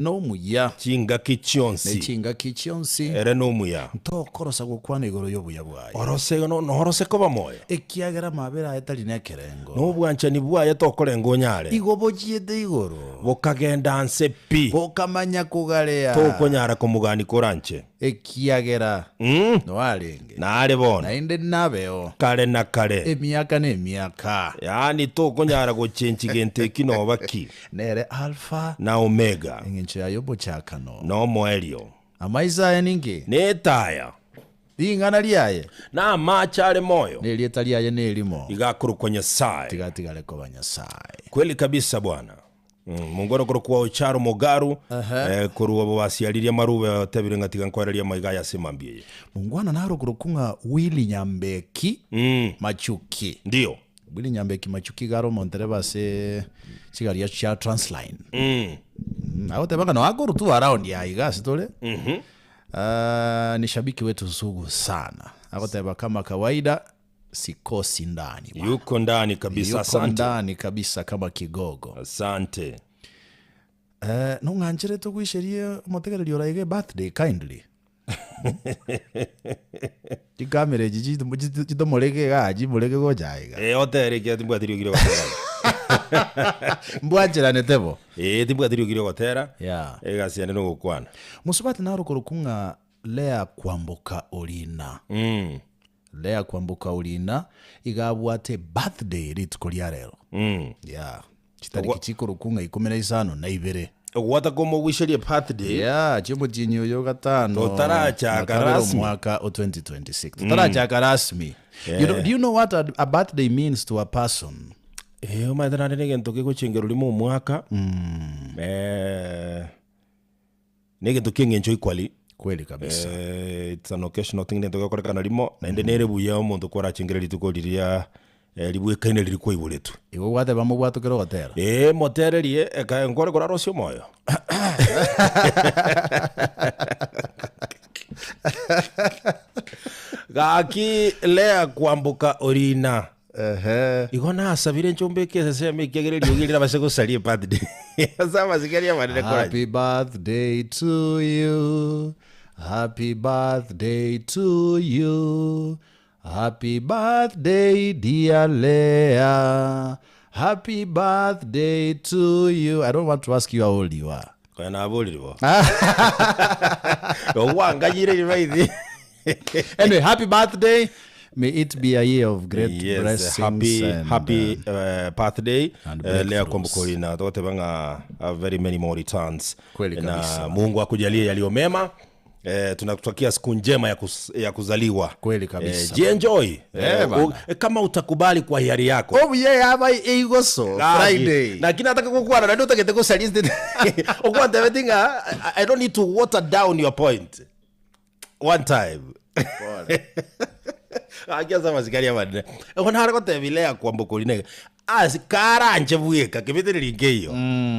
Nomuya. Chingaki chionsi. Ne chingaki chionsi. Ere nomuya. Ntokorosa gokwana igoro y'obuya bwaye. Orose norose koba moyo. Ekiagera amabera aye tari nekerengo. Na obwanchani bwaye tokorenga onyare. Igo bochiete igoro. Bokagenda nse pi. Bokamanya kogarea. Tokonyara komogani koranche. Ekiagera noarenge. Nare bono. Naende nabeo. Kare na kare. Emiaka na emiaka. Yaani tokonyara gochenchi gento eki noba ki. Nere Alfa. Na Omega. Engencho yaye omochakano. Na omoerio. Amaiso aye ninki? Netaya. Ring'ana riaye. Na amache are moyo. Na erieta riaye nerimo. Iga akorokwa Nyasae. Tiga atigare koba Nyasae. Kweli kabisa bwana. Mongwana okorokwa Ocharo Mogaru korwa bobasiaririe amarube otebire ng'a tiga nkoererie amaiga aya ase mambia eye. Mongwana naro okorokwa ng'a Willy Nyambeki Machuki. Ndio. Willy Nyambeki Machuki iga are omontereba ase chigari chia Transline. Agoteba ng'a noakorwa tu around aa iga ase tore. Ni shabiki wetu sugu sana. Agoteba kama kawaida Sikosi ndani bwana. Yuko ndani kabisa, Yuko asante. ndani kabisa kama kigogo. Asante. Eh, nong'ancherete togoicherie omotegereri ore iga ebirthday kindly? Chikamera echi chito- chito- chitomoreke igaa chimoreke gocha iga. Eh, otere ekiagera timbwati riogi riogotera. Mbwancheranete bo. Eh, timbwati riogi riogotera. Yeah. Egasi yane nogokwana. Mosubati naro okorokwa ng'a Lea Kwamboka Orina. Lea Kwamboka Orina iga abwate ebirthday rituko ria rero. Yeah. Chitariki chikorokwa ng'a ikomi na isano na ibere. Ogwata komoguiseria ebirthday. Yeah, chiomotienyi oyo gatano Totarachaka na kabere rasmi. omwaka o 2026. Totarachaka rasmi. You know, do you know what a, a birthday means to a person? Eh, omanyete naende na egento kegochengerwa rimo omwaka. Eh, Negento ki'engencho equally. Kweli kabisa. Eh, it's an occasional thing nento gekorekana rimo naende nere buya omonto kwarachengera rituko riria eh, ribwekaine riria kwaiboretwe. Igo gwateba mobwatokere ogotera. Ee, motererie eka nkore korarosie omoyo. Gaki Lea kwamboka orina. Ehe. Igo nasabire inche ombeke esesemo ekiagera eriogi eri nabase gosaria ebirthday. Ase amasikani amanene koranye. Happy birthday to you. Happy birthday to you. Happy birthday dear Leah. Happy birthday to you. I don't want to ask you how old you are. Konya naborire bo. Ogwanganyire ribaithi. Anyway, happy birthday. May it be a year of great Yes, blessings happy, and, happy uh, uh, birthday and uh, Lea breakthroughs. Kwambukori na togoteba ng'a uh, very many more returns Kweli na kabisa. Mungu akujalie yaliyo mema eh, tunakutakia siku njema ya, kus, ya kuzaliwa Kweli kabisa. eh, jienjoy eh, Eh, bana. u, kama utakubali kwa hiari yako Oh, yeah, aba eigoso Friday. lakini nataka gukwana na ndutagete gucaria ukwantebeti ng'a I- I don't need to water down your point one time Gaki ase amasikari amanene igo nare gotebia Lea kwamboka oria nege ase karanche bweka kebetereri nkeiyo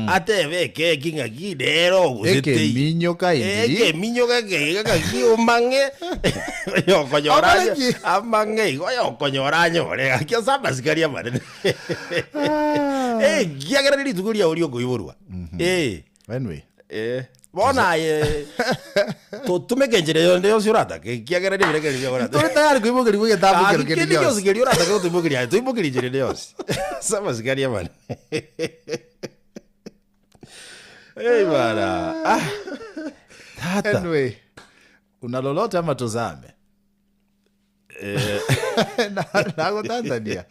atebe ekeki ng'aki nere ogusete Ekeminyo kaindiri. ekeminyo geke ng'aki omang'e oyokonyora Amang'e ki? amang'e igo oyokonyora anyore gaki ase amasikari amanene ekiagera rituko riao riokoiborwa eh Anyway, Eh, bono aye totumeke enchera yonde yonsi oratake ekiagera nebirekererio biago orate- Tore tayari koimokerigwa egetabu Ah, kero kende kende gionsi. gionsi keria oratake gotoimokeria aye toimokerie enchera ende yonsi ase amasikani amane Ei bana ah, tata Anyway, una lolote ama tuzame? Nagotantania.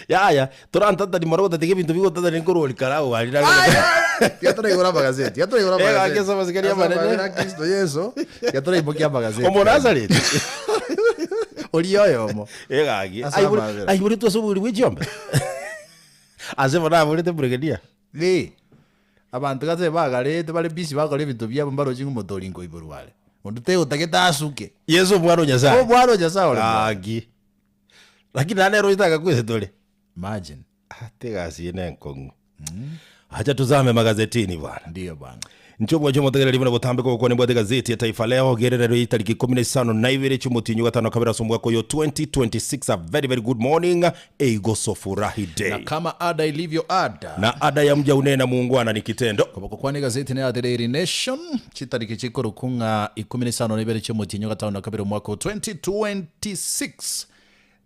Yaya, torantatani mono gotatiga ebinto bigotatani nkorwa karao aria na- Tiga toraigora amagazeti, tiga toraigora Eh, amagazeti. gaki ase amasikani Ase amanene. amabera a Kristo Yeso, tiga toraimokia amagazeti. Omonazareti. Oria oyomo. Eh, gaki. Ase Aibore- amabera. aiboretwe ase obogiri bwe chiombe. Ase bono aborete brigadier. Ee, abanto gase bagarete bare busy bagokora ebinto biabo mbaroche ng'a omonto oria nkoiborwa are. Onde tayotagete asuke. Yeso omwana o Nyasaye. Omwana o Nyasaye ore moyo. Gaki. Lakini naende nere oitaka kwese tore. Imagine. Ate egasi eye nenkong'u. Acha tuzame magazetini bwana. Ndiyo bwana. Inche omwanche omotegereri buna botambe kogokwana nimbwate egazeti ya Taifa Leo gererero ye tariki ikomi na isano na ibere chi'omotienyi o gatano na kabere ase omwaka oyo 2026 a very very good morning eigoso furahi Na day. kama ada ilivyo ada. Na ada ya mja unena muungwana ni kitendo. Koboko kwane egazeti neyate Daily Nation chitariki chikorokwa ng'a ikomi na isano na ibere chi'omotienyi o gatano na kabere omwaka o 2026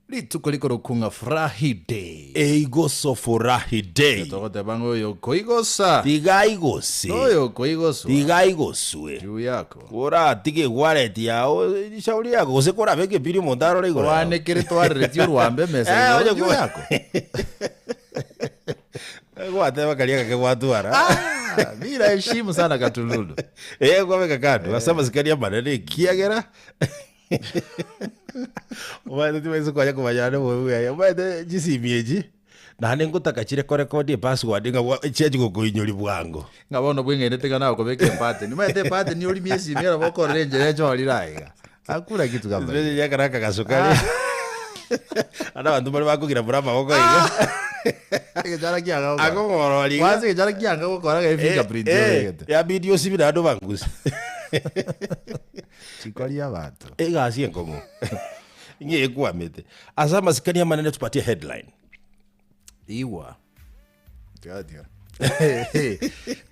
Rituko rikorokwa ng'a Furahi Day. Eigoso Furahi Day. Togoteba ng'a oyo okoigosa. Tiga aigose. Noyo okoigoswa. Tiga aigoswe. Juu yako. Koratige egwareti yao shauri yako gose korabeke epiri omonto arore igoro yao. Oanekere twareretie orwambe emesa Eh, igoro onye juu kwa- yako. Gwateba karia gake gwatwara. Ah, mi naheshimu sana Katululu. Eh, kwabeka kando ase amasikani amanene ekiagera Omanyete tibaisa konya komanyana na obobe bwaye. Omanyete chisimi echi, naende ngotaka chire korekodi epassword ng'a bwa chiachi gokoinyori bwango. Ng'a bono bweng'enete ng'a nagokobeka epattern. Omanyete epattern orimie esimi ero bokorora enchera echorire aiga. Hakuna kitu kama hiyo. Especially ekero akagaso kare. Naende abanto mbare bakogira buna amaboko iga. Egechara kiaga gokora. Akogorora iga. Kwanza egechara kianga gokora ng'a efingerprint obegete. Yabidi osibi naende obanguse. Chikoria abanto. Egasi enkong'u ng'a ekwamete. Ase amasikani amanene tupatie headline. Igwa. Tiga tiga.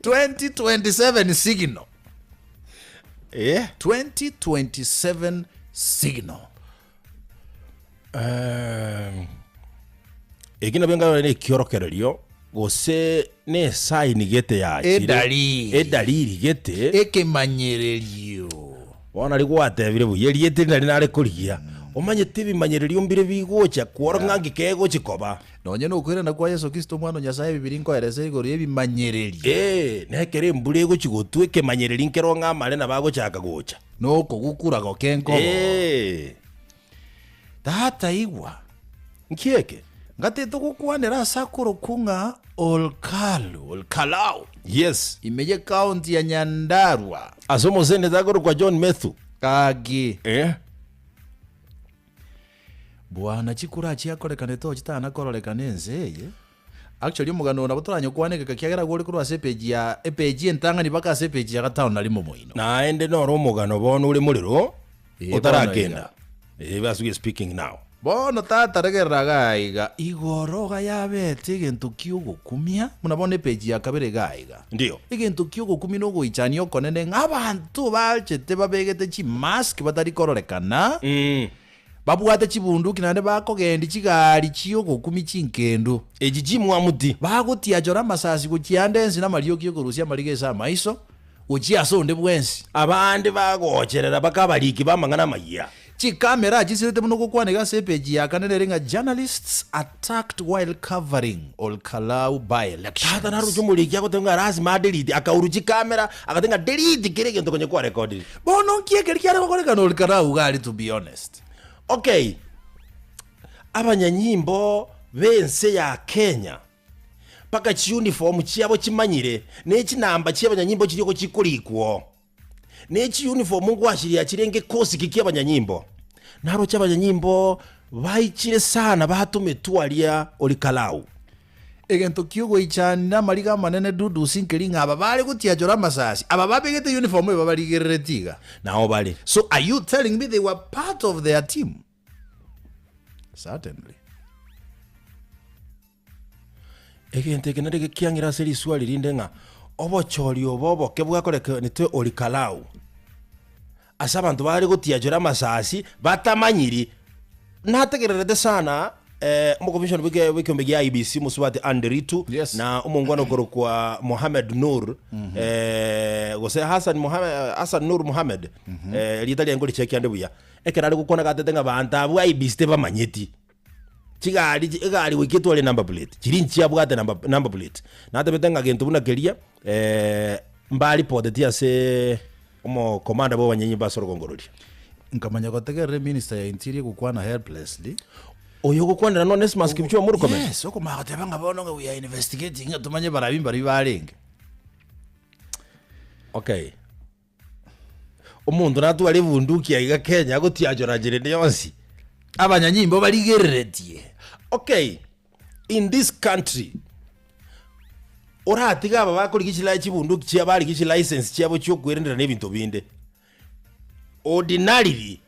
2027 signal. Eh? 2027 signal. Um, eki nabio nkarora ne ekiorokererio gose ne esign gete yachire Edalili. edalili gete Ekemanyererio. Bono nari gwatebire buya, erieta eri nari nare korigia. Omanyete ebimanyererio mbire bigocha kworora ng'a nki kegochi koba. Nonye nokoirana kwa Yeso Kristo Omwana o Nyasae Ebibilia nkoeresa igoro y'ebimanyererio. Ee, nekero embura egochi gotwa ekemanyererio nkero ng'a amare nabo agochaka gocha. Nokogukura goke nkobo. Ee. Tata igwa. Nki eke? Ngatete gokwanera ase akorokwa ng'a Olkalu, Olkalau. Yes. Ime y'ecounty ya Nyandarua. Ase omoseneta akorokwa John Methu. Gaki. Eh. Bwana chikura chiakorekanete oo chitana kororekana ense eye. Actually omogano oyo nabo toranyokwane egeka kiagera agwo ore korwa ase epage ya epage entang'ani mpaka ase epage ya gatano na rimo moino. Naende noro omogano bono ore morero Ee, bono otarakenda. Eh, as we are speaking now. Bono tata regerera iga iga, igoro iga yabete egento ki'ogokumia, buna bono epage ya kabere iga iga. Ndio. Egento ki'ogokumia na ogoichania okonene ng'a abanto bachete babegete chimask batari kororekana, Mm. Babwate chibunduki naende bakogendia chigari chi'ogokumia chinkendu. Echi chimwamuti. Bagotiachora amasasi gochia ande ense namariogi y'okorusia amariga ase amaiso, gochia ase onde bwensi. Abande bagocherera baka abariki b'amang'ana amayia. Chikamera chisirete buna ogokwana iga ase epeji ya kane nere ng'a Journalists attacked while covering Olkalau by-elections. Tata naroche omoriki agoteba ng'a lasima adelete, akauru chikamera, agateba ng'a delete kera egento konya kwarekodire. Bono nki ekeri kiare gokorekana Olkalau iga aria to be honest? Okay, abanyanyimbo b'ense ya Kenya mpaka chiuniform chiabo chimanyire, ne chinamba chi'abanyanyimbo chiria ogochikorikwa oo. Ne chiuniform ngwashiria chirenge kosi ki ki'abanyanyimbo. Naroche abanyanyimbo baichire sana batometwe aria Olkalau. Egento ki'ogoichania na amariga amanene dudusi nkeri ng'a aba bare gotiachora amasasi, aba babegete uniform eye babarigereretie iga. Nao bare. So are you telling me they were part of their team? Certainly. Egento eke nario gekiang'ira ase riswali rinde ng'a obochori obo oboke bwakorekanetwe Olkalau, ase abanto bare gotiachora amasasi batamanyiri. Nategererete sana omokomishona bw'eke bw'ekeombe gia IEBC mosubati Anne Nderitu Yes. na omongwana okorokwa Mohamed Nur gose Hassan Mohamed, Hassan Nur Mohamed erieta riaye nkorichekia ande buya. Ekero are gokwana gatete ng'a abanto abwo IEBC tebamanyeti. Chigari chi egari goika etware number plate, chiria nchiabwate number number plate. Natebete ng'a gento buna keria mbaripoteti ase omokomanda bwa abanyanyimbo ase orogongo roria. Nkamanya gotegerera eminister ya interior egokwana helplessly. Oyo ogokwanera n'Onesmus Kipchumba Murkomen? Yes, okomanya goteba ng'a bono ng'a we are investigating ng'a tomanye barabi mbarabio barenge. Okay. Omonto natware ebunduki aiga Kenya agotiachora nchera ende yonsi. Abanyanyimbo barigereretie. Okay, in this country. Oratiga aba bakorigia chila chibunduki chia barigia chilicense chiabo chiokwerendera na ebinto binde. Ordinarily,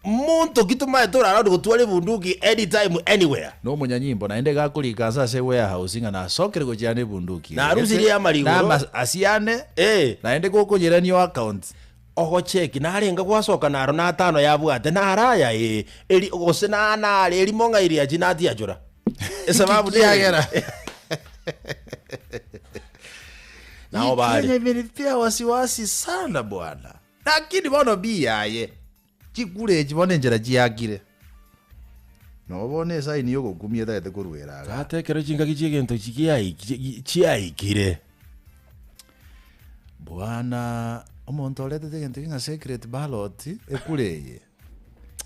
monto ki tomaete ore allowed gotwara ebunduki anytime anywhere? Na omonyanyimbo naende gakorika ase ase warehouse ng'a nasokire gochia ne ebunduki eye Narusirie gete, amari igoro. na asiane, Eh. naende gokoyerania oaccount. Ogocheki narenge gwasoka naro na atano yabwate naro aya ee, eri gose na nare erimo ng'a iriachi natiachora. Esababu nere. Kiagera. Nao Hii bare. Kenya imenipea wasiwasi sana bwana. Lakini bono biaye chikura echi bono enchera chiakire. Nabo bono esaini yogokumia etagete korwera igaa. Tata ekero chingaki chi'egento chiaiki chiaikire. Bwana omonto oretete egento eke ng'a secret ballot ekura eye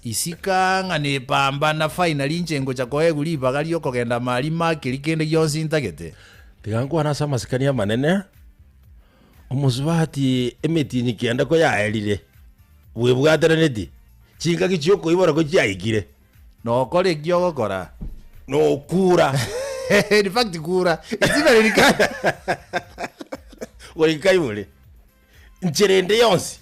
isika ng'a nepambana finally inche ngocha koegwa ribaga riokogenda mari makeri kende gionsi ntagete. Tiga nkwane ase amasikani amanene, omosubati emetienyi kianda koyaerire, bwebwateraneti, chingaki chiokoibora kochiaikire. Nokora eki ogokora. Nokura. In fact kura. It's even in ka- Goika ibore. Nchera ende yonsi.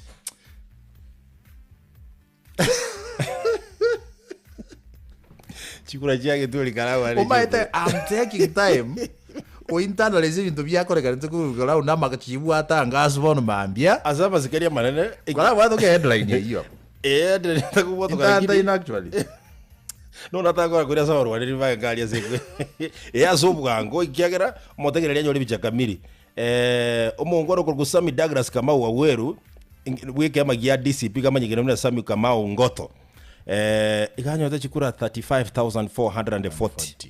Chikura chiagetwe rikaraba Omaete I'm taking time kointernalize ebinto biakorekanete korwa round amachibwate anga ase bono mambia. Ase amasikani amanene. Korabwate oke headline eyio. Eh, ndĩrenda kũbwatũka Intanta lakini in actually. no nataka kora ase abarwareri baye nkari ase ekwe eh ase obwango ekiagera omotegereri anyore ebicha kamiri eh omongwana okorokwa Sammy Douglas Kamau Waweru bwa ekiama gia DCP kamanyekire buna Sammy Kamau Ngoto eh iga anyorete chikura 35440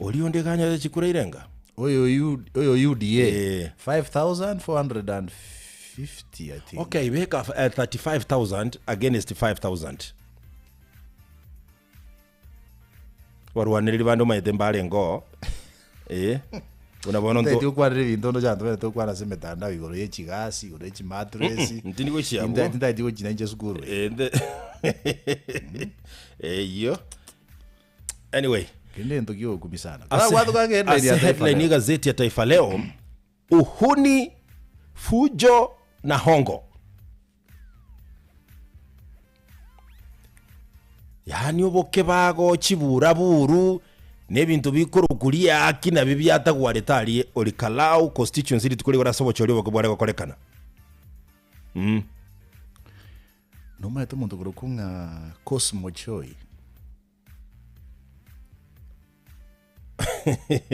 oria onde iga anyorete chikura irenga Oyo U- oyo UDA Eh. 5450 I think. Okay, beka eh, 35000 against 5000 barwanereri bande omanyete mbarenge oo eh buna bono Ntaeti nto gokwanera ebinto onde ocha ntobere tokwana ase emetandao igoro ye chigasi igoro ye chimatress Ntindi gochia abwo. Ntaeti gochina inche esukuru eye. Eh, nte- eyio Anyway, Kende gento kiogokumia sana. ase, Kwabwate headline ase ya Taifa headline Leo. y'egazeti ya Taifa Leo, uhuni, fujo na hongo. Yaani obokebago, chiburaburu, na ebinto bikorokwa riaki nabio biatagwarete aria Olkalau constituency rituko rigoro ase obochori oboke bware gokorekana. Mm. Nomaete omonto okorokwa ng'a Cosmo Choi?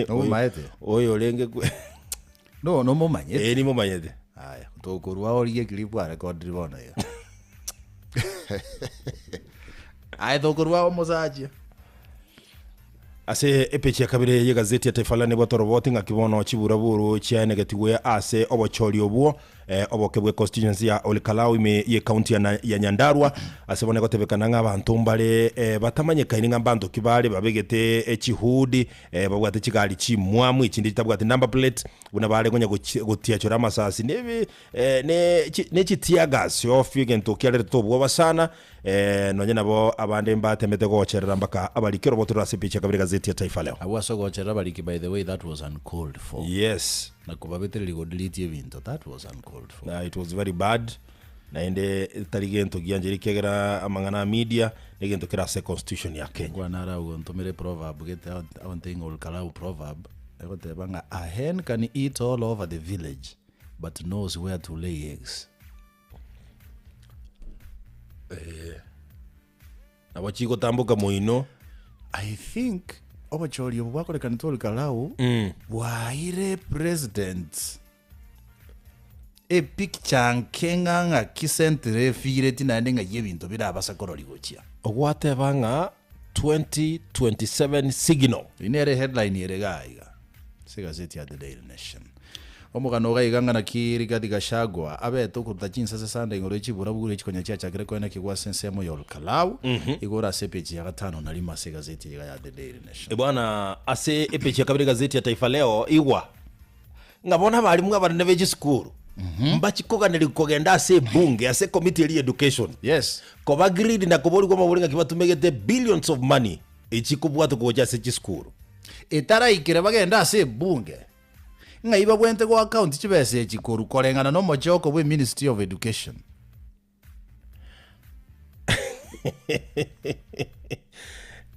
Nomomaete? Oyo orenge kwe No, nomomanyete? Eh, nimomanyete. Aya, tokorwa origie eclip arekodire bono iga. Aye tokorwa omosacha. Ase epeji ya kabere y'egazeti ya Taifa Leo nigo toroboti ng'aki bono chiburaburu chiaenegetigwe ase obochori obwo oboke bwe constituency ya Olkalau ime y'ecounty ya na- ya Nyandarua ase bono egotebekana ng'a abanto mbare batamanyekaini ng'a mbanto ki bare babegete chihood babwate chigari chimwamu echinde chitabwati number plate buna bare konya gochi gotiachora amasasi nebi ne chi ne chitear gas off egento kiarerete obwoba sana. Nonya nabo abande mbatemete gocherera mpaka abariki oroboto rore ase epicha ya kabere gazeti ya Taifa Leo. Abwo ase ogocherera abariki by the way that was uncalled for. Yes. Na kobabetereria go delete ebinto that was uncalled for. Na it was very bad naende tari gento gianchire ekiagera amang'ana a media negento kere ase constitution ya Kenya. Nkwane are agwo ntomere eproverb gete aonte ng'a Olkalau proverb egoteba ng'a a hen can eat all over the village but knows where to lay eggs. Nabo chigotamboka moino. I think obochori obo bwakorekanete Olkalau bwaire president epicture nke ng'a ng'aki centre efireti naende ng'ai ebinto birabase korori gochia. Ogwateba ng'a 2027 signal. Eyio nere headline ere igaa iga ase egazeti ya The Daily Nation. Omogano iga iga ng'a naki Rigathi Gachagua abete okoruta chinsase sanda igoro ye chiburaburu echi konya chiachakire koenekigwa ase ensemo ya Olkalau, igoro ase epeji ya gatano na rimo ase egazeti eye iga ya The Daily Nation. Bwana ase epeji ya kabere egazeti ya Taifa Leo igwa ng'a bono abarimu abanene be chisukuru mbachikoganeria kogenda ase ebunge ase ekomiti eria ya education Yes. koba greedy na koborigwa amabori ng'aki batumegete billions of money echi kobwatwa gocha ase chisukuru. Etaraikire bagende ase ebunge. Ng'ai babwenerete go account chibesa echi korwa koreng'ana na omochoko bwe Ministry of Education?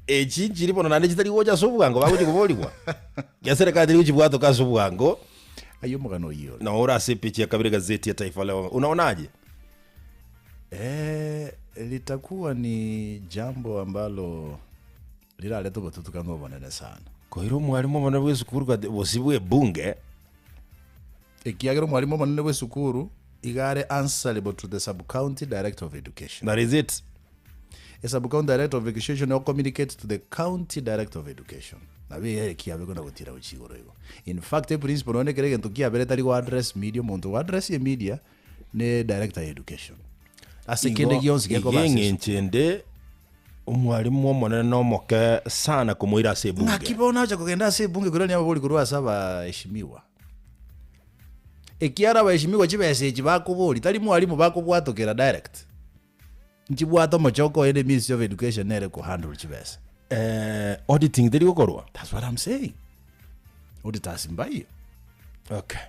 Echi nchiri bono naende chitari gocha ase obwango bagochi koborigwa. Ekiagera eserekari teri gochibwatoka ase obwango. Ayio omogano oyio ore. Noo ore ase epeji ya kabere egazeti ya Taifa Leo. Unaonaje? Eh, litakuwa ni jambo ambalo rirarete obotutukanu obonene sana. Koira omwalimu omonene bw'esukuru gati bosio bw'ebunge. Ekiagera omwalimu omonene bw'esukuru iga are answerable to the sub-county director of education. That is it. A sub-county director of education o communicate to the county director of education. Nabo eye ekiabe kona gotira gochia igoro igo. In fact, eprinciple nonye ekero egento kiabere tari go address media, omonto go address emedia ne director ya education. Ase kende gionsi Igo gekoba ase esukuru. eng'encho ende omwalimu omonene na omoke sana komoira ase ebunge. Ng'aki bono acha kogenda ase ebunge koirania ababori korwa ase abaheshimiwa? Ekiara abaheshimiwa chibesa echi bakoboria tari mwalimu bakobwatokera direct. Nchibwate omochoko oye ne Ministry of Education nere ekohandle chibesa. Eh, auditing teri gokorwa? That's what I'm saying. Auditors mbaiyo. Okay.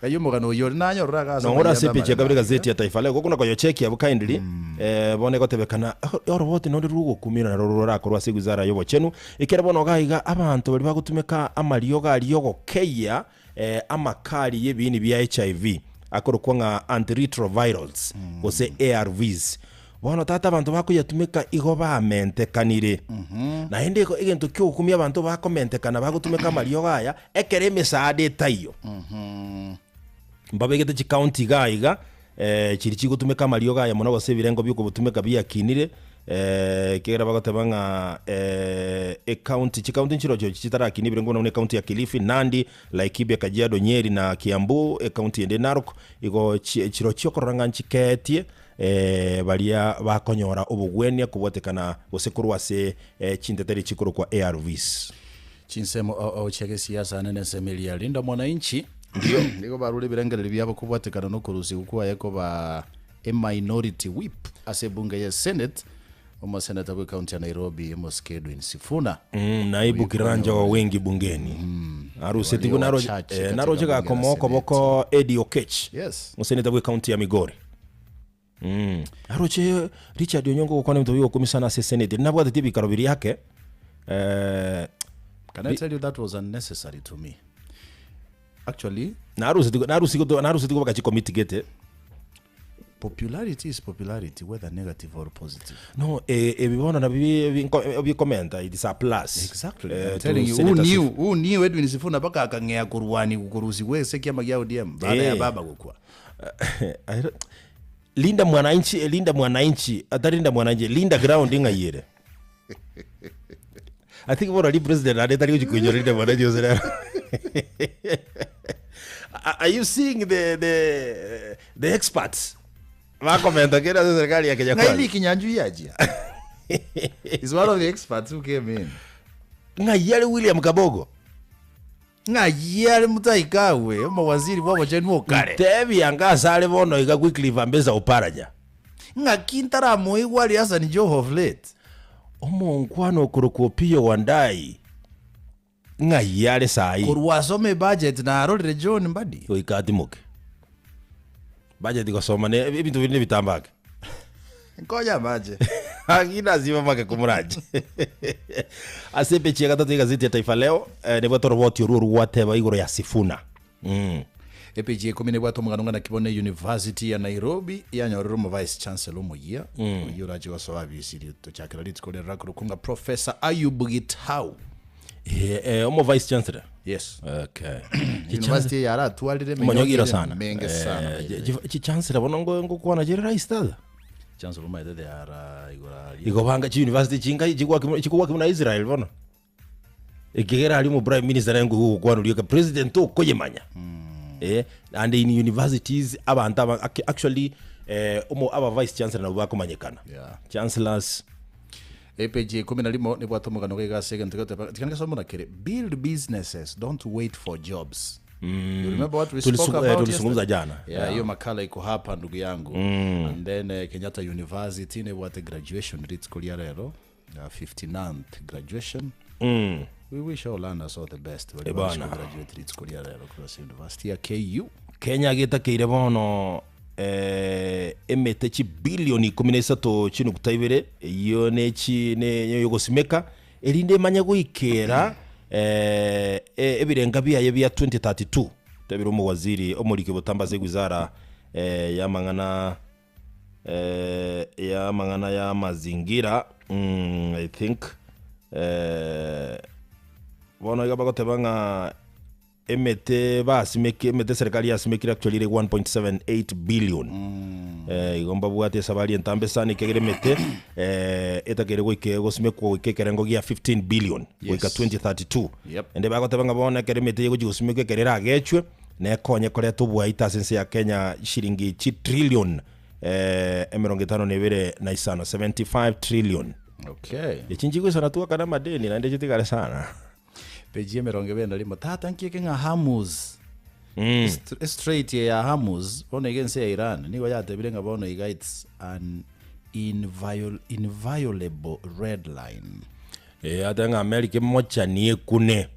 Ayio omogano oyio ore nanyorora iga ase Nong'ora ase amayembe epeji ya kabere amaremare. egazeti ya Taifa Leo gokuna koyochekia abwo kindly eh, bono egotebekana oroboti nonde rwogokumira naro rorakorwa ase ewizara y'obochenu ekere bono iga iga abanto baria bagotumeka amariogo aria ogokeyia eh, amakari y'ebiini bia HIV akorokwa ng'a antiretrovirals gose ARVs bono tata abanto bakoyatumeka igo bamentekanire naende igo egento kiogokumia abanto bakomentekana bagotumeka amariogo aya Ekero emesaada etaiyo, mbabegete chikaunti iga aiga eh, chiri chigotumeka amariogo aya mono gose ebirengo biokobotumeka biakinire eh, ekiagera bagoteba ng'a eh, ekaunti chikaunti nchirochio chitarakina ebirengo buna buna ekaunti ya Kilifi, Nandi, Laikipia, Kajiado, Nyeri na Kiambu, ekaunti ende Narok, igo chi chirochio okorora ng'a nchikeetie eh, baria bakonyora obogwenia kobwatekana gose korwa ase eh, chinteteri chikorokwa ARVs. Chinsemo ao ao chia gesiasa ane nensemo eria ya Linda Mwananchi nigo barure ebirengererio biabo kobwatekana nokorusigwa kwaye koba eminority whip ase ebunge ye Senate omoseneta bwe county ya Nairobi Omosike Edwin Sifuna. Naibu kiranja wa wengi bungeni arusetigwe Walio naro wachache eh, katika naroche bunge la gakomoa Seneti. okoboko Eddie Oketch Yes. omoseneta bwe county ya Migori Aroche Richard Onyongo gokwana ebinto bigokumisa ase esenate nabwateti ebikaro biria ake eh, Can I tell you that was unnecessary to me? Actually, narusetigwe narusigwe narusetigwe baka chikomiti gete popularity is popularity, whether negative or positive. no eh, ebi bono nabio bikomenta it is a plus Exactly. eh, I'm to telling you, who Senator knew, who knew Edwin Sifuna mpaka akang'ea kurwani kurusigwa ase ekiama gia ODM baada ya Eh. baba gokwa. I don't- Linda mwananchi eh, linda mwananchi atari linda mwananchi linda ground ng'ayere I think bono ri president ande tari gochi koinyora linda mwananchi gose rero Are you seeing the the the experts bakomenta kera ase serikali ya Kenya Ng'ai Kwanza Lee Kinyanjui yachia. He's one of the experts who came in. ng'ai are William Kabogo Ng'ai are Mutahi Kagwe, omowaziri bw'obochenu o kare. Ntebia anga asare bono iga Wycliffe Ambeza Oparanya. Ng'aki ntaramoigwa aria Hassan Joho of late? Omonkwana okorokwa Opiyo Wandayi ng'ai are saii? Korwa asome ebudget narorire John Mbadi. Goika atimoke. Budget gosoma ne ebinto biri nebitambe ake. Nkonya amache. Aki nasiba make komoranche. Ase epeji ya gatato y'egazeti ya Taifa Leo eh, nebwate oroboti orwo rwateba igoro ya Sifuna. Mm. Epeji ya ikomi nebwate omogano ng'a naki bono University ya Nairobi yanyorire omo vice chancellor omoyia oyio orache gosoa abisiri tochakera rituko riria rakorokwa ng'a Professor Ayub Gitau. Eh, eh, omo vice chancellor. Yes. Okay. University eye yaratwarire Omonyogiro emenyogere sana. menge sana. Eh, chichancellor bono ngo- ngokwana chire rahisi tata. Chancellor omaete they are igoro aria. Igo banga chiuniversity chinga chigwaki chikogwaki buna Israel bono. Ekegera aria omo prime minister naye ngoigwa gokwana oria eka president okoyemanya. Eh, and in universities abanto aba actually eh, omo aba vice chancellor nabo bakomanyekana. Yeah. Chancellors Epeji ya ikomi na rimo nebwate omogano gaiga ase egento gegoteba, tiga ngesome buna kere, Build businesses, don't wait for jobs. You remember what we spoke Tulisu- eh, about tulizungumza yesterday? jana. Yeah, hiyo makala iko hapa ndugu yangu. And then Kenyatta University nebwate graduation rituko ria rero, 59th graduation. We wish all learners all the best bari Eh, bana. bagochi rituko ria rero korwa ase university ya KU. Kenya getakeire bono eh, emete chibilioni ikomi na isato chinuguta ibere eyio ne chi ne yogosimeka erinde emanye goikera eh, e- ebirenga biaye bia 2032 tebire omowaziri omoriki botambe ase ewizara eh, y'amang'ana eh, y'amang'ana ya mazingira mm, I think eh, bono iga bagoteba ng'a emete basimeke emete serikali yasimekire actually ere 1.78 billion eh, igo mbabwate esabari entambe sana ekiagera emete eh, etakeire goika egosimekwa goika ekerengo gia 15 billion goika 2032 Yep. ende bagoteba ng'a bono ekero emete egochi gosimekwa ekero eragechwe nekonye koreta obwaito ase ense ya Kenya shilingi chitrillion eh, emerongo etano na ebere na isano 75 trillion Okay. echi nchigoisana twakane amadeni naende chitigare sana Peji emerongo ebere na rimo tata nki eke ng'a Hormuz Est- Strait eye ya Hormuz bono iga ense ya Iran nigo yatebire ng'a bono iga it's an inviol inviolable red line. Eh, ate ng'a America emochanie ekune.